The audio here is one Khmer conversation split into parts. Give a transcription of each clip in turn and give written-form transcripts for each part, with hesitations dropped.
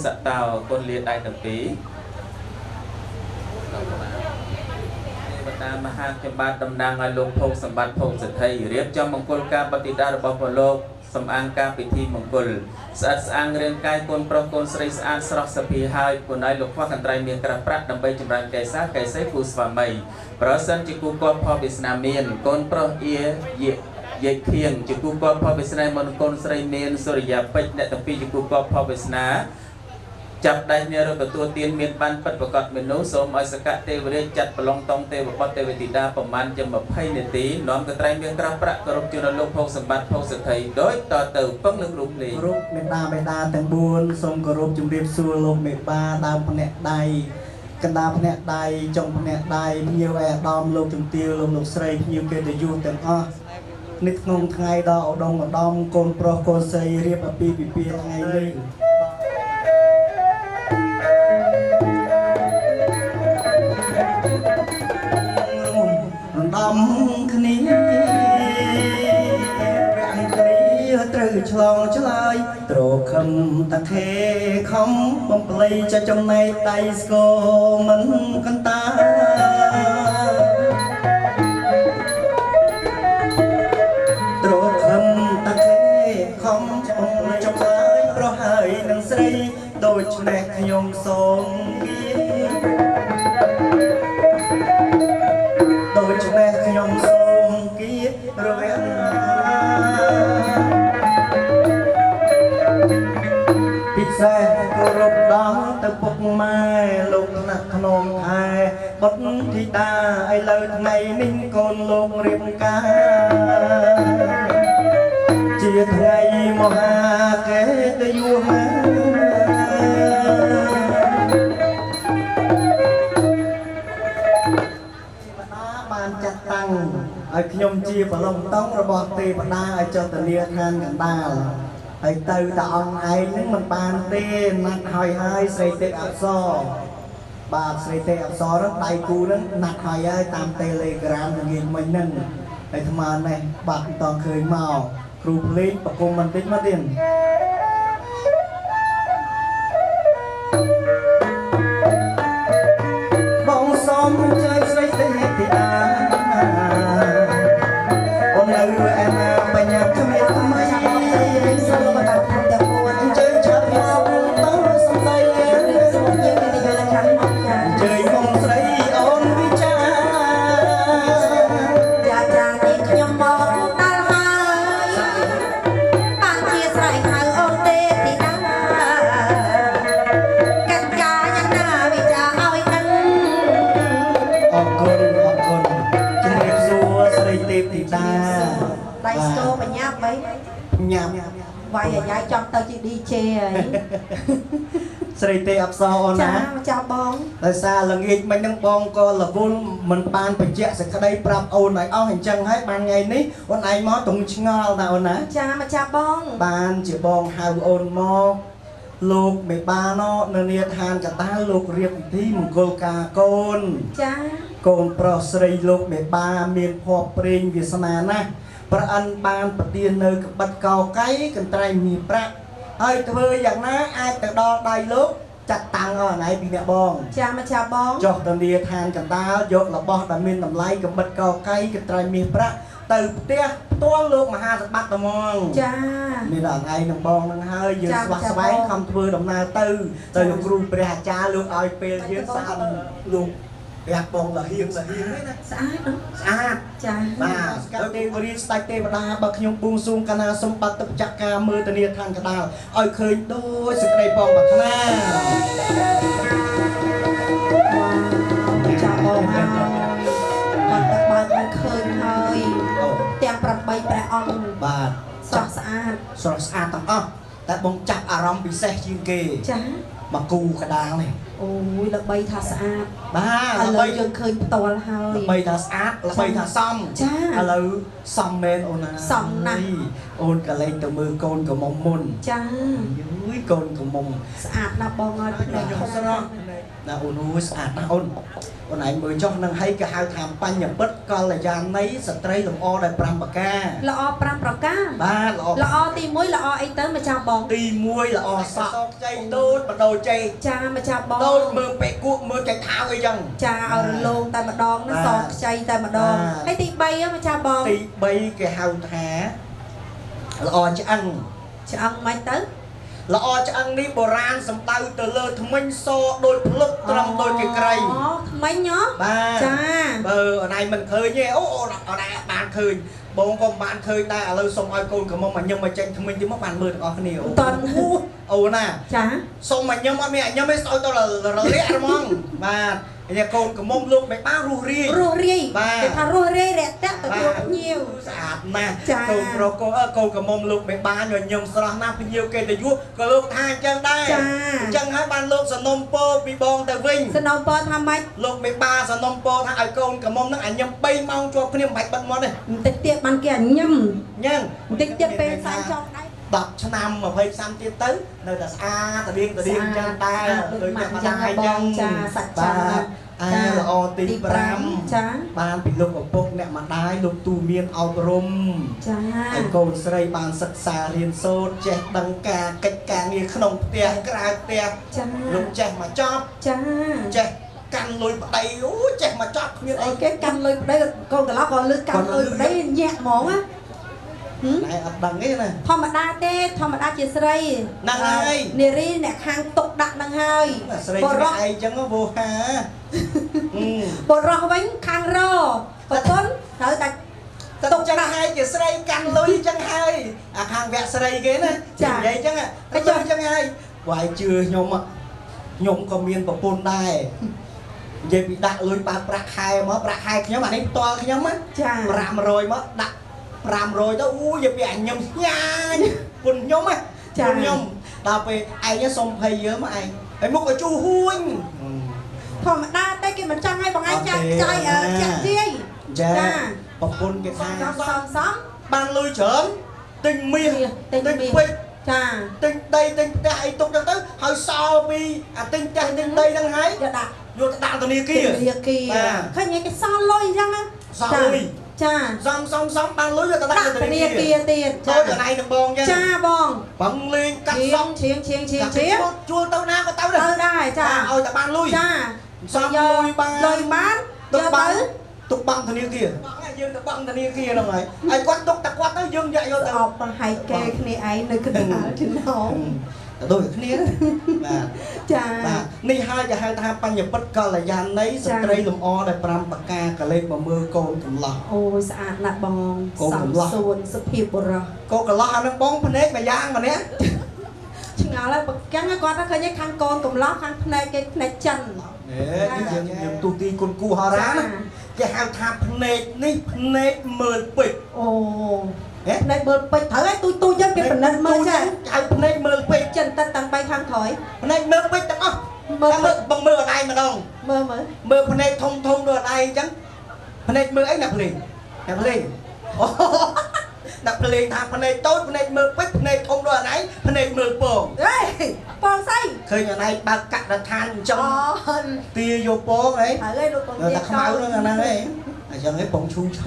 សតោកូនលាដៃទាំងពីរទេវតាមហាខ្ញុំបាទតំណាងឲ្យលោកភោគសម្បត្តិភោគសិទ្ធិរៀបចំមង្គលការបតិតារបស់ព្រះលោកសំអាងការពិធីមង្គលស្អិតស្អាងរាងកាយកូនប្រុសកូនស្រីស្អាតស្រស់សភាហើយគុណឲ្យលោកខ្វះកន្ត្រៃមានក្រាស់ប្រាក់ដើម្បីចម្រើនកេសាកេសីគូស្វាមីប្រសិនជាគូកបផលវាសនាមានកូនប្រុសអៀយយាយខៀងជាគូកបផលវាសនាមុនកូនស្រីមានសូរិយាពេជ្រអ្នកទាំងពីរជាគូកបផលវាសនាចាប់ដៃគ្នារកទទួលទានមានបានពិតប្រកបមនុស្សសូមឲ្យសកទេវរាជចាត់ប្រឡងតងទេវបុត្រទេវធីតាប្រមាណជា20នាទីនាំកត្រៃមានក្រាស់ប្រាក់គោរពជូនលោកភោគសម្បត្តិភោគសិទ្ធិដោយតទៅពឹងលោកគ្រូភ្លេងគោរពមេតាបេតាទាំង4សូមគោរពជម្រាបសួរលោកមេបាដើមភ្នាក់ដៃកណ្ដាលភ្នាក់ដៃចុងភ្នាក់ដៃភ្ញៀវឯកឧត្តមលោកជំទាវលោកលោកស្រីភ្ញៀវកិត្តិយសទាំងអស់នេះក្នុងថ្ងៃដ៏ឧត្តមឧត្តមកូនប្រុសកូនស្រីរៀបអាពាហ៍ពិពាហ៍ថ្ងៃនេះដំគ្នារាំងគ្នាត្រូវឆ្លងឆ្លើយត្រខឹមតាខេខំបំភ្លៃចចំណែកដៃស្គរមិនកន្តាត្រខឹមតាខេខំបំភ្លៃចឆ្លើយប្រហើយនឹងស្រីដូច្នេះខ្ញុំសូមគៀដូច្នេះខ្ញុំសូមគៀរវះពិសេសគោរពដល់ទៅពុកម៉ែលោកថ្នាក់ខ្នងខែបុត្រធីតាឥឡូវថ្ងៃនេះកូនលោករៀបការជាថ្ងៃមហាកិត្តិយសតាំងឲ្យខ្ញុំជាប្រឡងតង់របស់ទេវតាឲ្យចុះទៅនាឋានកណ្ដាលហើយទៅតែអង្គឯងនឹងមិនបានទេណាត់ហើយហើយស្រីទេពអប្សរបាទស្រីទេពអប្សរនឹងដៃគូនឹងណាត់ហើយហើយតាម Telegram ល្ងាចមិញហ្នឹងហើយអាត្មានេះបាក់មិនតឃើញមកគ្រូភ្លេងប្រគំបន្តិចមកទៀតបងសូមជើញស្រីទេពធីតាអូននៅឯណាបញ្ញាគ្មានថ្មីសូមបន្តតាមទាំង4អញ្ជើញឆាប់មកតសំដីសូមយើងកិត្តិយសដល់ខាងមកចាអញ្ជើញបងស្រីអូនវិចាចាចានេះខ្ញុំមកដល់ហើយបានជាស្រែកហៅអូនទេធីតាកិច្ចការយ៉ាងណាវិចាឲ្យដឹងអរគុណអរគុណជំរាបសួរស្រីទេពធីតាដៃស្គរបញ្ញាប់អីញ៉ាំវាយអាយ៉ៃចង់ទៅជា DJ ហើយស្រីទេអប្សរអូនណាចាបងដោយសារល្ងាចមិញហ្នឹងបងក៏រវល់មិនបានបញ្ជាក់សេចក្តីប្រាប់អូនឲ្យអស់អញ្ចឹងហើយបានថ្ងៃនេះអូនឯងមកទងឆ្ងល់ណាអូនណាចាមកចាបងបានជាបងហៅអូនមកលោកមេបាណនៅនាឋានកតាលោករៀបពិធីមង្គលការកូនចាកូនប្រុសស្រីលោកមេបាមានភ័ព្វព្រេងវាសនាណាស់ប្រអិនបានប្រទាននៅក្បិតកោកៃកន្ត្រៃមានប្រាក់ហើយធ្វើយ៉ាងណាអាចទៅដល់ដៃលោកចាត់តាំងអស់ណៃពីអ្នកបងចាមកចាបងចុះទៅនាឋានកណ្ដាលយករបស់ដែលមានតម្លៃក្បិតកោកៃកន្ត្រៃមាសប្រាក់ទៅផ្ទះផ្ទាល់លោកមហាសម្បត្តិត្មងចាមានដល់ឯងនឹងបងនឹងហើយយើងស្វះស្វែងខំធ្វើដំណើរទៅទៅលោកគ្រូព្រះអាចារ្យលោកឲ្យពេលយើងស្អាតលោកព្រះបងលហៀងលហៀងនេះណាស្អាតស្អាតចាបាទស្កាត់ទេវរាជស្ដេចទេវតាបើខ្ញុំបួងសួងកាលណាសូមបាត់ទឹកចក្ការមើលទនាឋានកដាលឲ្យឃើញដូចសេចក្តីបងប្រាថ្នាចាបងហើយបាត់ទឹកបើកមិនឃើញហើយទាំង8ព្រះអង្គបាទស្រស់ស្អាតស្រស់ស្អាតទាំងអស់តែបងចាប់អារម្មណ៍ពិសេសជាងគេចាមកគូកដាលនេះអូយល្បីថាស្អាតបាទល្បីយើងឃើញផ្ទាល់ហើយល្បីថាស្អាតល្បីថាសមចាឥឡូវសមមែនអូនណាសមណាស់អូនក៏លែងទៅមើលកូនក៏មុំមុនចាយូ កូនកំមុំ ស្អាតណាស់បងអើយភ្នែក ខ្ញុំស្រស់ណាអូនអូយស្អាតណាស់អូនអូនឯងមើលចុះនឹងហើយគេហៅថាបញ្ញពិតកល្យាណីស្ត្រីលម្អដោយ5ប្រការ ល្អ5ប្រការ បាទល្អ ល្អទី1ល្អអីទៅម្ចាស់បង ទី1ល្អសក់ខ្ចីតូចបដូរជ័យ ចាម្ចាស់បង តូចមើលពេកគក់មើលចៃថៅអីចឹង ចាឲ្យរលោងតែម្ដងណាសខ្ចីតែម្ដងហើយទី3ម្ចាស់បង ទី3គេហៅថាល្អឆ្អឹង ឆ្អឹងមិនទៅ ល្អឆ្អឹងនេះបុរាណសំដៅទៅលើថ្មិញសដោយភ្លុកត្រឹមដោយគេក្រៃ អូថ្មិញហ៎ បាទ ចា បើអូនឯងមិនឃើញទេអូអូនឯងបានឃើញបងក៏មិនបានឃើញដែរឥឡូវសុំឲ្យកូនកំមុំមកញឹមមកចេញថ្មិញទីមកបានមើលទាំងអស់គ្នាអូ តន់ អូណា ចា សុំមកញឹមអត់មានអញញឹមទេស្អុយទៅរលាក់ហ្មងបាទនេះកូនកំមុំលោកមិនបានរស់រាយ រស់រាយគេថារស់រាយរាក់ទាក់ទទួលភ្ញៀវ ស្អាតណាស់កូនប្រុសកូនកូនកំមុំលោកមិនបានញញឹមស្រស់ណាស់ភ្ញៀវគេទៅយុក៏លោកថាអញ្ចឹងដែរអញ្ចឹងហើយបានលោកសនំពោពីបងទៅវិញ សនំពោថាម៉េច លោកមិនបានសនំពោថាឲ្យកូនកំមុំនឹងអញញឹម3ម៉ោងជាប់គ្នាមិនបាច់បិទមាត់ទេ បន្តិចទៀតបានគេអញញឹម ញ៉ឹម បន្តិចទៀតពេលសាញ់ចង់ដៃ 10ឆ្នាំ20ឆ្នាំទៀតទៅនៅតែស្អាតតរៀងតរៀងអញ្ចឹងដែរដូចអ្នកម្ដាយអញ្ចឹង ចាសច្ចា អាល្អទី5 ចា បានពីលោកឪពុកអ្នកម្ដាយលោកទូមានអប់រំ ចា ឲ្យកូនស្រីបានសិក្សារៀនសូត្រចេះដឹងការកិច្ចការងារក្នុងផ្ទះក្រៅផ្ទះ ចា លោកចេះមកចប់ ចា ចេះកាន់លុយប្តីអូចេះមកចប់គ្មាន អីគេកាន់លុយប្តីកូនកន្លោះក៏លើកាន់លុយប្តីញាក់ហ្មងណា ណែអត់ដឹងទេណា ធម្មតាទេធម្មតាជាស្រី ហ្នឹងហើយ នារីអ្នកខាងទុកដាក់ហ្នឹងហើយ ស្រីស្រីឯងចឹងវោហា បុរសវិញខាងរប្រពន្ធត្រូវតែ ទុកចឹងហើយជាស្រីកាន់លុយចឹងហើយអាខាងវគ្គស្រីគេណានិយាយចឹងតែចឹងចឹងហើយបើឲ្យជឿខ្ញុំខ្ញុំក៏មានប្រពន្ធដែរនិយាយពីដាក់លុយបើប្រាក់ខែមកប្រាក់ខែខ្ញុំអានេះផ្ទាល់ខ្ញុំណា500មកដាក់500ទៅអូយពីអញញឹមញ៉ាញពុនខ្ញុំណាពុនខ្ញុំដល់ពេលឯងសុំ20យើមកឯងហើយមុខឲ្យជូហួញ ធម្មតាតែគេមិនចង់ឲ្យបងឯងចាក់ចាយចាក់ជាយ ចាប្រពន្ធគេថា សំសំ បានលុយច្រើនទិញមាសទិញពេជ្រ ចា ទិញដីទិញផ្ទះអីទុកចឹងទៅហើយសល់ពីអាទិញផ្ទះទិញដីហ្នឹងហើយ យកដាក់ យកទៅដាក់ធនាគារ ធនាគារឃើញគេសល់លុយអញ្ចឹងណា សល់លុយ ចា សំសំសំបានលុយយកទៅដាក់ធនាគារ ទៀត ដូចកន្លែងនឹងបងចឹង ចាបង បងលេងកាត់សក់ ឈៀងឈៀងឈៀងឈៀង ជួលទៅណាក៏ទៅដែរ ទៅដែរចា ឲ្យតែបានលុយ ចា សំលុយបាន លុយបានយកទៅ ទុកបង់ធនាគារយើងទៅបង់ធនាគារហ្នឹងហើយហើយគាត់ទុកតែគាត់ទៅយើងយកយកទៅ អបប្រហែលគេគ្នាឯងនៅកណ្ដាលចំណង ទៅដូចគ្នាបាទ ចា បាទនេះហើយគេហៅថាបញ្ញពិតកល្យាណីស្ត្រីលម្អដោយ5ប្រការកលេសមកមើលកូនកំឡោះ អូយស្អាតណាស់បង សំ សួនសុភាពបុរស កូនកំឡោះអានឹងបងភ្នែកមួយយ៉ាងម្នាក់ ឆ្ងល់ហើយប្រកាំងគាត់ឃើញខាងកូនកំឡោះខាងភ្នែកគេភ្នែកចិន នេះយើងយើងទូទីគុណគូហរាណាគេហៅថាភ្នែកនេះភ្នែកមើលពេជ្រ អូភ្នែកមើលពេជ្រត្រូវហើយទូទូចឹងគេពិនិត្យមើលចា ហៅភ្នែកមើលពេជ្រ ចិនតិតតាំង3ខាងក្រោយ ភ្នែកមើលពេជ្រទាំងអស់មើលបងមើលអនឯងម្ដង មើលមើល មើលភ្នែកធំធំដូចអនឯងអញ្ចឹងភ្នែកមើលអីអ្នកភ្លេងអ្នកភ្លេងអូអ្នកភ្លេងថាភ្នែកតូចភ្នែកមើលពេជ្រភ្នែកធំដូចអនឯងភ្នែកមើលពង ហេពងស្អី ឃើញអនឯងបើកករដ្ឋានអញ្ចឹងទាយកពងអី ហើយលោកពង តែខ្មៅហ្នឹងអាហ្នឹងឯងអញ្ចឹងឯងពងឈូឆ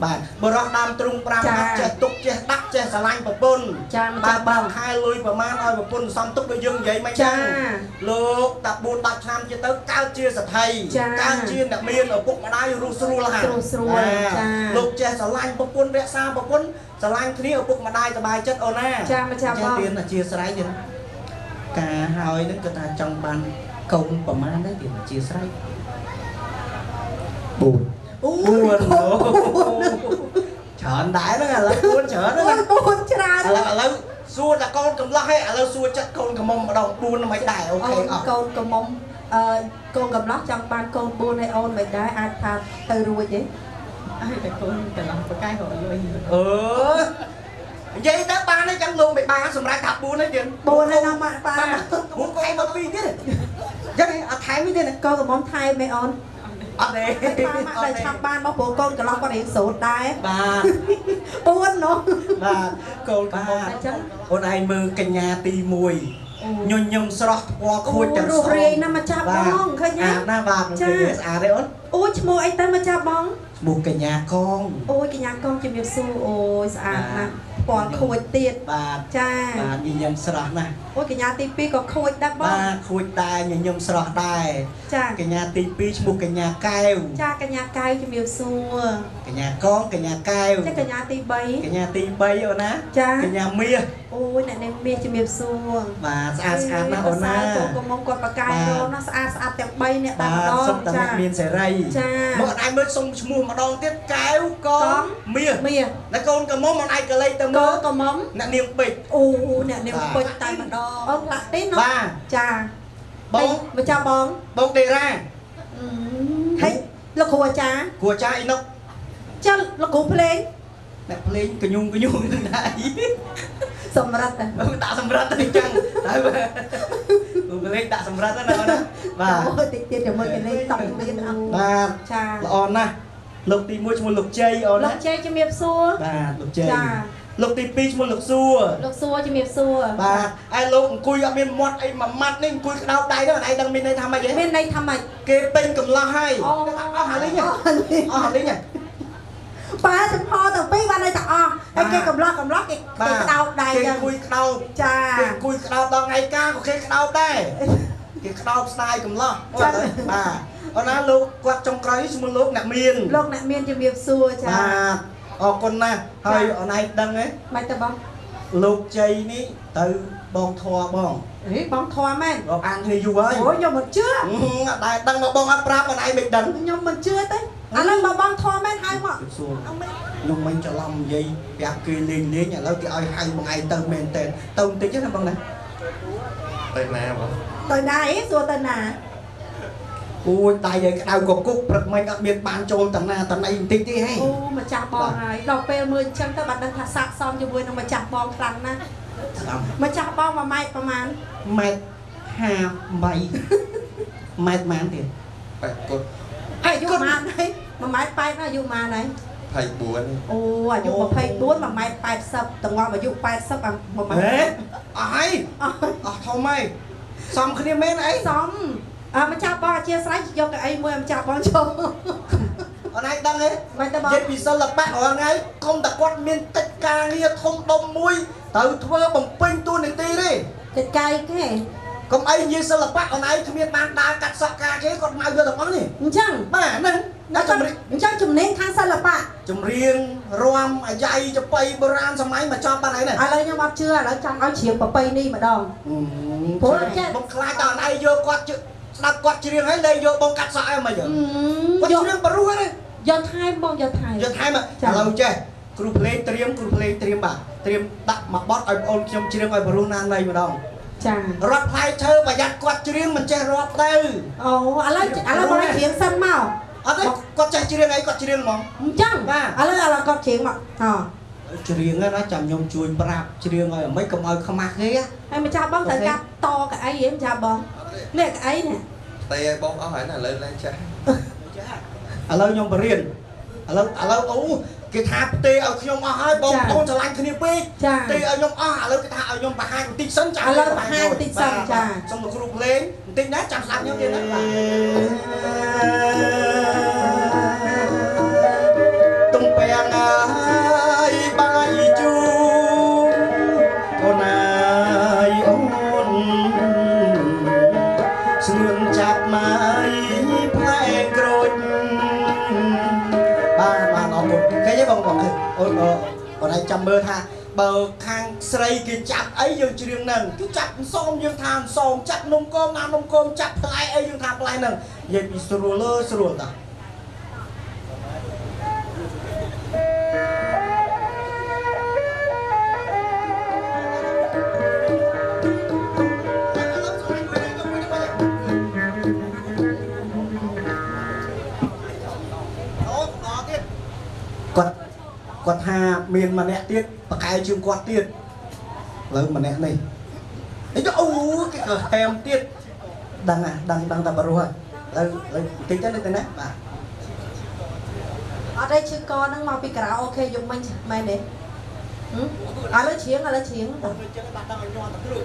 បាទបរោះដើមទ្រូង5ណាត់ចេះទុកចេះដាក់ចេះស្រឡាញ់ប្រពន្ធ ចា បើបើខែលុយប្រមាណឲ្យប្រពន្ធសំទុកដូចយើងនិយាយមិនចឹងលោកតា4 10ឆ្នាំទៀតទៅកើតជាសទ្ធិកើតជាអ្នកមានឪពុកម្ដាយរស់ស្រួលហើយ ស្រួលស្រួលចា លោកចេះស្រឡាញ់ប្រពន្ធរក្សាប្រពន្ធស្រឡាញ់គ្នាឪពុកម្ដាយសប្បាយចិត្តអូនណា ចាម្ចាស់បង ទៀនអធិស្ឋានទៀតការហើយនឹងគាត់ថាចង់បានកូនប្រមាណដែរទៀនអធិស្ឋាន4 អូ ច្រើនដែរហ្នឹងឥឡូវ4ច្រើនហ្នឹង 4ច្រើន ឥឡូវសួរតែកូនកំឡោះហើយឥឡូវសួរចិត្តកូនកំមុំម្ដង4មិនដែរអូខេអស់ កូនកំមុំអឺកូនកំឡោះចង់បានកូន4ឲ្យអូនមិនដែរអាចថាទៅរួចទេ ឲ្យតែកូនកំឡោះប្រកែករកលុយ អឺនិយាយទៅបានទេចឹងលោកមិនបានសម្រាប់ថា4ទេទៀត 4ហើយដល់ម៉ាក់ប៉ា 4កែមក2ទៀតចឹងអត់ថែមទេណា កូនកំមុំថែមឯអូន អត់ទេ ប៉ាម៉ាក់ដែលឆាប់បានមក ព្រោះកូនកន្លោះគាត់រៀងសូត្រដែរ បាទ ពួននោះ បាទ កូនកំមុំ អញ្ចឹង អូនឯងមើលកញ្ញាទី1 ញញឹមស្រស់ ថ្ពាល់ខួចទាំង រស់រាយណាស់ម្ចាស់បង ឃើញទេ ស្អាតណាស់ បាទ ចា ស្អាតទេអូន អូ ឈ្មោះអីទៅម្ចាស់បង? ឈ្មោះកញ្ញាកង អូយ កញ្ញាកង ជំរាបសួរ អូយ ស្អាតណាស់ ពណ៌ខួចទៀត បាទ ចា បាទ ញញឹមស្រស់ណាស់ អូយ កញ្ញាទី2ក៏ខួចដែរបង បាទ ខួចដែរ ញញឹមស្រស់ដែរ ចា កញ្ញាទី2ឈ្មោះកញ្ញាកែវ ចា កញ្ញាកែវ ជំរាបសួរ កញ្ញាកង កញ្ញាកែវ ចា កញ្ញាទី3 កញ្ញាទី3អូនណា ចា កញ្ញាមាស អូយ អ្នកនាងមាស ជំរាបសួរ បាទ ស្អាតស្អាតណាស់អូនណា កូនកំមុំគាត់បកាយរណា ស្អាតស្អាតទាំង3អ្នកតែម្ដង សុទ្ធតែអ្នកមានសេរី ចា មកអត់ឯងមើល សុំឈ្មោះម្ដងទៀត កែវកង មាស មាស តែកូនកំមុំ អត់ឯងកលេចទៅមើល កូនកំមុំ អ្នកនាងពេជ្រ អូ អ្នកនាងពេជ្រតែម្ដង អូ ផ្លាក់ទេណោះ បាទ ចា បង ម្ចាស់បង បងដេរ៉ា ហើយលោកគ្រូអាចារ្យ គ្រូអាចារ្យអីនោះ ចា លោកគ្រូភ្លេង អ្នកភ្លេងកញុងកញុងនឹងដែរ សម្រិទ្ធ ដាក់សម្រិទ្ធអញ្ចឹងតែគ្រូភ្លេងដាក់សម្រិទ្ធណាអូនណា បាទ អូ តិចទៀតជាមួយគេលេងតង់ទៀតអត់ បាទ ចា ល្អណាស់ លោកទី1ឈ្មោះលោកជ័យអូន លោ ណា កជ័យ ជំរាបសួរ បាទ លោកជ័យ ចា លោកទី2ឈ្មោះលោកសួរ លោកសួរ ជំរាបសួរ បាទ ឯលោកអង្គុយអត់មានមាត់អីមួយម៉ាត់នេះ អង្គុយក្តោបដៃទៅ ឯងដឹងមានន័យថាម៉េចទេ? មានន័យថាម៉េច? គេពេញកំឡោះហើយ អូ អស់ហាលីង អស់ហាលីង ប៉ា ចំហទាំងពីរបានន័យថាអស់ហើយ គេកំឡោះ កំឡោះគេ គេក្តោបដៃ គេ ចឹង អង្គុយក្តោប ចា គេអង្គុយក្តោបដល់ថ្ងៃការក៏គេក្តោបដែរ គេក្តោបស្ដាយកំឡោះ ចា បាទ អូនណា លោកគាត់ចុងក្រោយឈ្មោះលោកអ្នកមាន លោកអ្នកមាន ជំរាបសួរ ចា បាទ អរគុណណាស់ ហើយអូនឯងដឹងទេ? មិនទៅបង លោកជ័យនេះទៅបងធွာបង ហេ បងធွာមែន? បងអានគ្នាយូរហើយ អូ ខ្ញុំមិនជឿ អត់ដែរដឹង មកបងអត់ប្រាប់ អូនឯងមិនដឹង ខ្ញុំមិនជឿទេ ឥឡូវមកបងធွာមែន ហៅមក សួរ អមិន ខ្ញុំមិនច្រឡំនិយាយប្រាប់គេលេងលេង ឥឡូវគេឲ្យហៅបងឯងទៅមែនតើ ទៅបន្តិចណាបងណា ទៅណាបង? ទៅណាអី សួរទៅណា? អូយ ដៃឲ្យក្តៅកគុក ព្រឹកមិញអត់មានបានចូលតាណាតាណីបន្តិចទេហី អូ ម្ចាស់បងហើយ ដល់ពេលមើលអញ្ចឹងទៅ បានដឹងថាស័កសមជាមួយនឹងម្ចាស់បងខ្លាំងណាស់ ស្ដាប់ ម្ចាស់បង1ម៉ែត្រប្រហែល ម៉ែត្រ53 ម៉ែត្រម៉ានទៀត បែបគាត់ អាយុប៉ុន្មានហើយ1ម៉ែត្រ80 អាយុប៉ុន្មានហើយ 24 អូ អាយុ24 1ម៉ែត្រ80 តងំអាយុ80 អា1ម៉ែត្រ ហេ អស់ហើយ អស់ធំហើយ សំគ្នាមែនអី សំអ ម្ចាស់បងអធិស្ឋានយកកៅអីមួយ ម្ចាស់បងចូល អូនឯងដឹងទេ? មិនទៅបង និយាយពីសិល្បៈរាល់ថ្ងៃ កុំតែគាត់មានកិច្ចការងារធំដុំមួយត្រូវធ្វើបំពេញតួនាទីទេ កិច្ចការអីគេ? កុំអីនិយាយសិល្បៈ អូនឯងគ្មានបានដើរកាត់សក់ការគេ គាត់មកយកទាំងអស់នេះ អញ្ចឹង បាទ ហ្នឹងណា ចម្រៀង អញ្ចឹងជំនាញខាងសិល្បៈ ចម្រៀងរាំអាយ៉ៃចបៃបុរាណសម័យមកចប់បាត់ហើយណា ឥឡូវខ្ញុំអត់ជឿ ឥឡូវចង់ឲ្យច្រៀងប្រពៃនេះម្ដង ព្រោះចេះ បងខ្លាចតើអូនឯងយកគាត់ជឿស្ដាប់គាត់ច្រៀងហើយ លែងយកបងកាត់សក់ឲ្យមិនគាត់ច្រៀងបរុះហ្នឹង យកថែមបង យកថែម យកថែម ឥឡូវចេះ គ្រូភ្លេងត្រៀម គ្រូភ្លេងត្រៀម បាទ ត្រៀមដាក់មួយបទឲ្យបងអូនខ្ញុំច្រៀងឲ្យបរុះណាណីម្ដង ចា រាប់ផ្លែឈើ ប្រយ័ត្នគាត់ច្រៀងមិនចេះរាប់ទៅ អូ ឥឡូវ ឥឡូវបងច្រៀងសិនមក អត់ទេ គាត់ចេះច្រៀងអី គាត់ច្រៀងហ្មង អញ្ចឹង បាទ ឥឡូវ ឥឡូវគាត់ច្រៀងមក អ ច្រៀងណា ចាំខ្ញុំជួយប្រាប់ច្រៀងឲ្យ មិនកុំឲ្យខ្មាស់គេ ហើយម្ចាស់បងត្រូវកាត់តកៅអីហ៎ម្ចាស់បង នេះកៅអីនេះ តែឲ្យបងអស់ហើយណា ឥឡូវឡើងចាស់ ឥឡូវខ្ញុំបរៀន ឥឡូវ ឥឡូវ អូ គេថាផ្ទេឲ្យខ្ញុំអស់ហើយបងប្អូន ស្រឡាញ់គ្នាពេក ចា ទេឲ្យខ្ញុំអស់ ឥឡូវគេថាឲ្យខ្ញុំបង្ហាញបន្តិចសិន ចា ឥឡូវបង្ហាញបន្តិចសិនចា សូមលោកគ្រូភ្លេងបន្តិចណា ចាំស្ដាប់ខ្ញុំទៀតណា បាទ ទំពាំងអើយបាយជូអូនអើយ អូនស្ងួនចាប់ម៉ាយផ្លែក្រូច បាទ បាទ អរគុណ ឃើញទេបង បងឃើញអូន អូនឯងចាំមើលថាបើខាងស្រីគេចាប់អីយើងច្រៀងនឹង គេចាប់សមយើងថាសម ចាប់នំគមណានំគម ចាប់ផ្លែអីយើងថាផ្លែនឹង និយាយពីស្រួលអើយស្រួលតា គាត់ គាត់ថាមានម្នាក់ទៀតបកែជាងគាត់ទៀត ឥឡូវម្នាក់នេះអីទៅ អូ គេក៏ហែមទៀត ដឹងដឹងដឹងតែបរោះហើយ ឥឡូវ ឥឡូវបន្តិចទៅទៅណា បាទ អត់ទេឈឺកហ្នឹងមកពីការ៉ាអូខេយប់មិញមែនទេឥឡូវច្រៀងឥឡូវច្រៀង ទៅចឹងបាត់ដល់ឲ្យញ័រទៅគ្រូ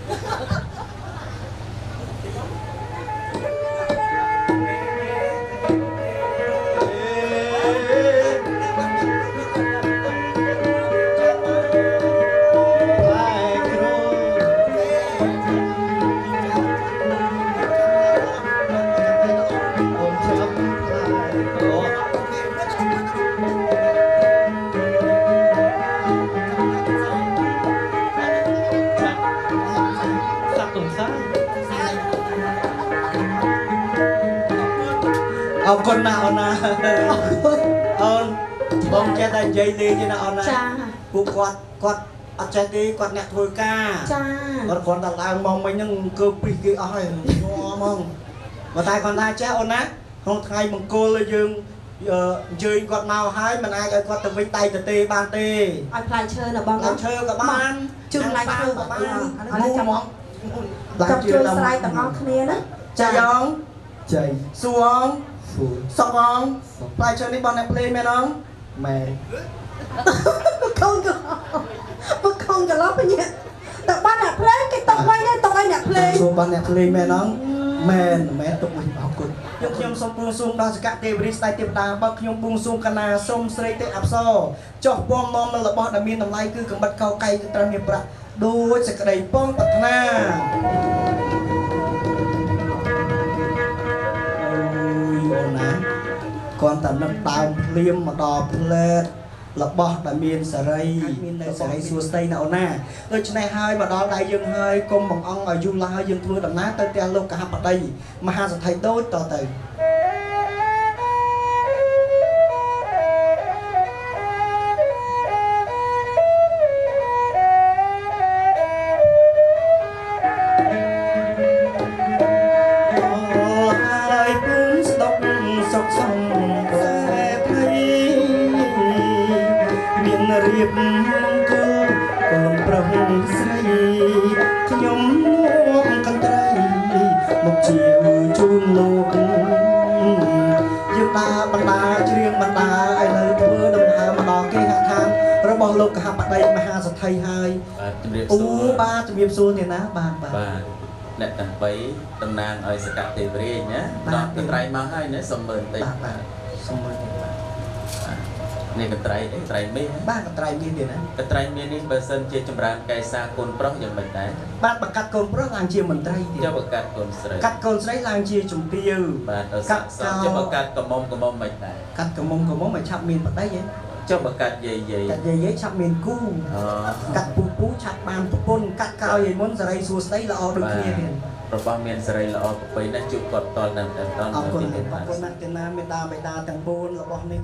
អរគុណណាស់អូនណាអូនបងចេះតែនិយាយលេងទេណាអូនណាចាពួកគាត់គាត់អត់ចេះទេគាត់អ្នកធ្វើការចាគាត់គ្រាន់តែឡើងមកមិញហ្នឹងគឺពីគេអស់ហើយញ័រហ្មងប៉ុន្តែគាត់ថាចេះអូនណាក្នុងថ្ងៃមង្គលយើងអញ្ជើញគាត់មកហើយមិនអាចឲ្យគាត់ទៅវិញដៃទៅទេបានទេឲ្យផ្លែឈើណាបងផ្លែឈើក៏បានជូនផ្លែឈើក៏បានឥឡូវចាំហ្មងចាប់ជួយស្រ័យទាំងអស់គ្នាណាចាយ៉ងចៃសួងសុកអងផ្លែឈើនេះបងអ្នកភ្លេងមែនអងមែន កូនក៏បើកូនក៏ឡប់ញ៉ាតែបានអ្នកភ្លេងគេຕົកវិញទេຕົកឲ្យអ្នកភ្លេងសួរបានអ្នកភ្លេងមែនអងមែនមែនទុកវិញអរគុណខ្ញុំសូមបួងសួងដល់សកទេវរីស្ដេចទេវតាបើខ្ញុំបួងសួងកណាសូមស្រីទេអប្សរចុះពំនាំនៅរបស់ដែលមានតម្លៃគឺកំបិតកោកៃគឺត្រូវមានប្រាក់ដូចសេចក្តីពងប្រាថ្នាអូនណាគាត់តែនឹកដើមភ្លាមមកដល់ផ្លែតរបស់ដែលមានសេរីមាននៅសេរីសួស្តីណាអូនណាដូច្នេះហើយមកដល់ដៃយើងហើយកុំបង្អង់ឲ្យយូរឡើយយើងធ្វើដំណើរទៅផ្ទះលោកកហបតីមហាសទ្ធិដូចតទៅរៀបមង្គលកូនប្រុសស្រីខ្ញុំនាំកន្ត្រីមកជាជូនលោកយើងដើរបណ្ដាច្រៀងបណ្ដាឲ្យនៅធ្វើដំណើរមកដល់គេហដ្ឋានរបស់លោកកហបតីមហាសទ្ធិហើយបាទជំរាបសួរបាទជំរាបសួរទេណាបាទបាទអ្នកទាំង3តំណាងឲ្យសកទេវរាជណាដល់កន្ត្រៃមកហើយណាសុំមើលបន្តិចបាទសុំមើលតិចបាទនេះកន្ត្រៃអីត្រៃមាសបាទកន្ត្រៃមាសទៀតណាកន្ត្រៃមាសនេះបើសិនជាចម្រើនកែសាកូនប្រុសយ៉ាងម៉េចដែរបាទបង្កាត់កូនប្រុសឡើងជាមន្ត្រីទៀតចុះបង្កាត់កូនស្រីកាត់កូនស្រីឡើងជាជំទាវបាទកាត់ចុះបង្កាត់កមុំកមុំមិនដែរកាត់កមុំកមុំឲ្យឆាប់មានប្តីហ៎ចុះបង្កាត់យាយយាយកាត់យាយយាយឆាប់មានគូកាត់ពូពូឆាប់បានប្រពន្ធកាត់ក្រោយឲ្យមុនសេរីសួស្តីល្អដូចគ្នាទៀតរបស់មានសេរីល្អប្រពៃណាស់ជួបគាត់តលនៅតែតលអរគុណអរគុណណាស់ទេណាមេដាបេដាទាំង4របស់នេះ